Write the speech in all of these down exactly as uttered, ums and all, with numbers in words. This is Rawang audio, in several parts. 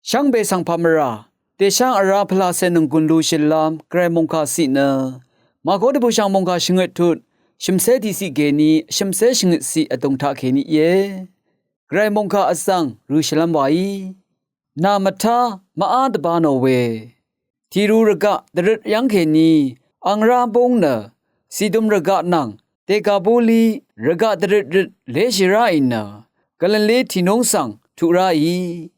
Shvngbe svng pàmvrà dèsháng vrá pvlacè nònggùn lushìlv́m gvray mòngkà ciq nø Màkó dvbùshv̀ng mòngkà shvngøt tut shø̀mcé tiqciq kèní shø̀mcé shvngøt ciq vdùng taq kèní íe. Gvray mòngkà vzv̀ng rø̀shìlv́m wàí, nà mvtá mvá dvbā nò we tìru rvgaq dvrøt yv́ng kèní ang rá búng nø Situm rvgaq nvng Dekabuli rvgaq dvrøtrøt léshì ráì nø Galili tìnúng svng tuq ráì.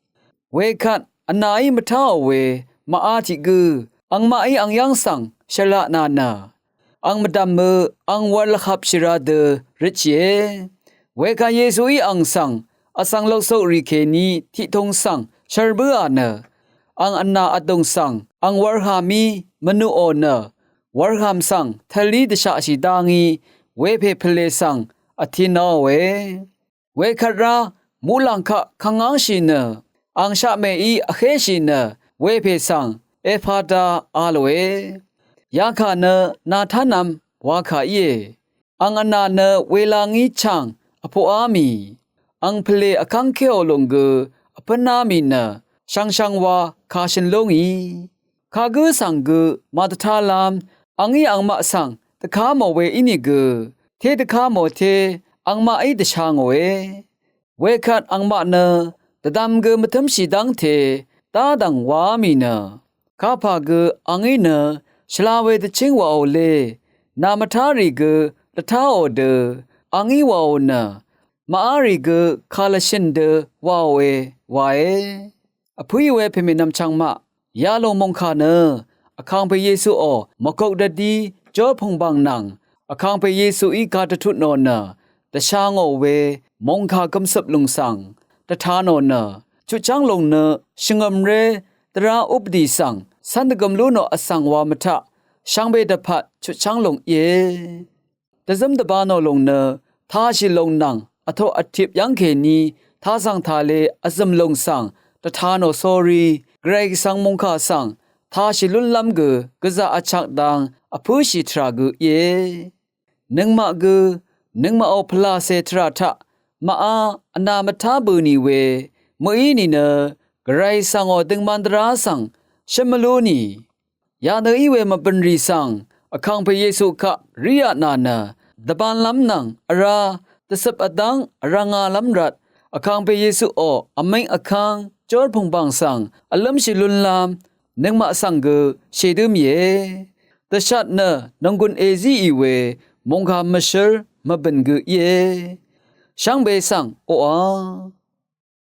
Wekvt vnàí mvtáò we mvá tiq gǿ angmaqí angyv́ng svng shvlaq nà nø ang mvdv̀mø ang wur lvhapshì ra dø røtshìe. Wekvt Yesuí ang svng vsvng loksokrì kèní tiqtung svng shvr bǿà nø ang vnà vdùng svng ang wurhàmí mvnuqò nø wurhàm svng tvlí dvshaqshì dá ngí wepè pvlè svng vtinaòe. Wekvt rá muqlàng kaq kvngángshì nø ang shaqmèí vhéshì nø wepè svng Efata a lòe. Yakà nø nàtánv̄m wakà íe. Ang vnà nø wela ngí chàng vpoqá mì ang pvlè vkv́ngkéò lùng gø vpǿná mì nø shvngshvngwa kà shø̀n lú ngì. Kagǿ svng gø màdvtálv́m angí angmaq svng dvká mò we ínìgø té dvká mò té angmaqí dvsha ngòe. Wekvt angmaq nø dvdvm gø mvtǿmshì dv́ngte dádv̀ng waá mì nø kapà gø angí nø shvla we dvchíng wàò le. Nà mvtá rì gø dvtáò dø angí wàò nø mvá rì gø kà lvshø̀n dø wàòe wae. Vpǿì we pèmènvm chvngmaq yalòng mòngkà nø Vkàngpè Yesuò mvkok dvdí jórpùngbàng nvng Vkàngpè Yesuí gā dvtut nò nø dvsha ngò we mòngkà gv̀mcøp lùng svng dvta nò nø chutchv́ng lùng nø shvngø̀mré dvrá updì svng cv́n dvgøm lú nò vsvng wa mvtaq shvngbe dvpvt chutchv́ng lùng íe. Dvzǿm dvbā nò lùng nø tashì lùng nvng vtoq vtip yv́ng kèní tazv̀ng tale vzø̀m lùng svng dvta nò sórí gvray svng mòngkà svng tashì lúnlv́m gø gvzà vchak dang vpǿshì tvrà gø íe. Nøngmaq gø nøngmaqò pvlàcè tvrà taq mvá vnà mvtá bø̀ nì we mø̀í nìnø gvray svngò døngman dvrá svng shǿn mvlú nì. Yadø í we mvbø̀nrì svng Vkàngpè Yesu kaq ríá nà nø dvbanlv́m nvng vrá dvcøp vdv́ng vrvngālv́m rvt Vkàngpè Yesuò vmíng vkv́ng jórpùngbàng svng vlǿmshì lúnlv́m nøngmaq svng gø shèdǿ mìe. Dvshat nø nònggùn èzíì we mòngkà mvshǿr mvbø̀n gø íe. Shvngbe svng oqà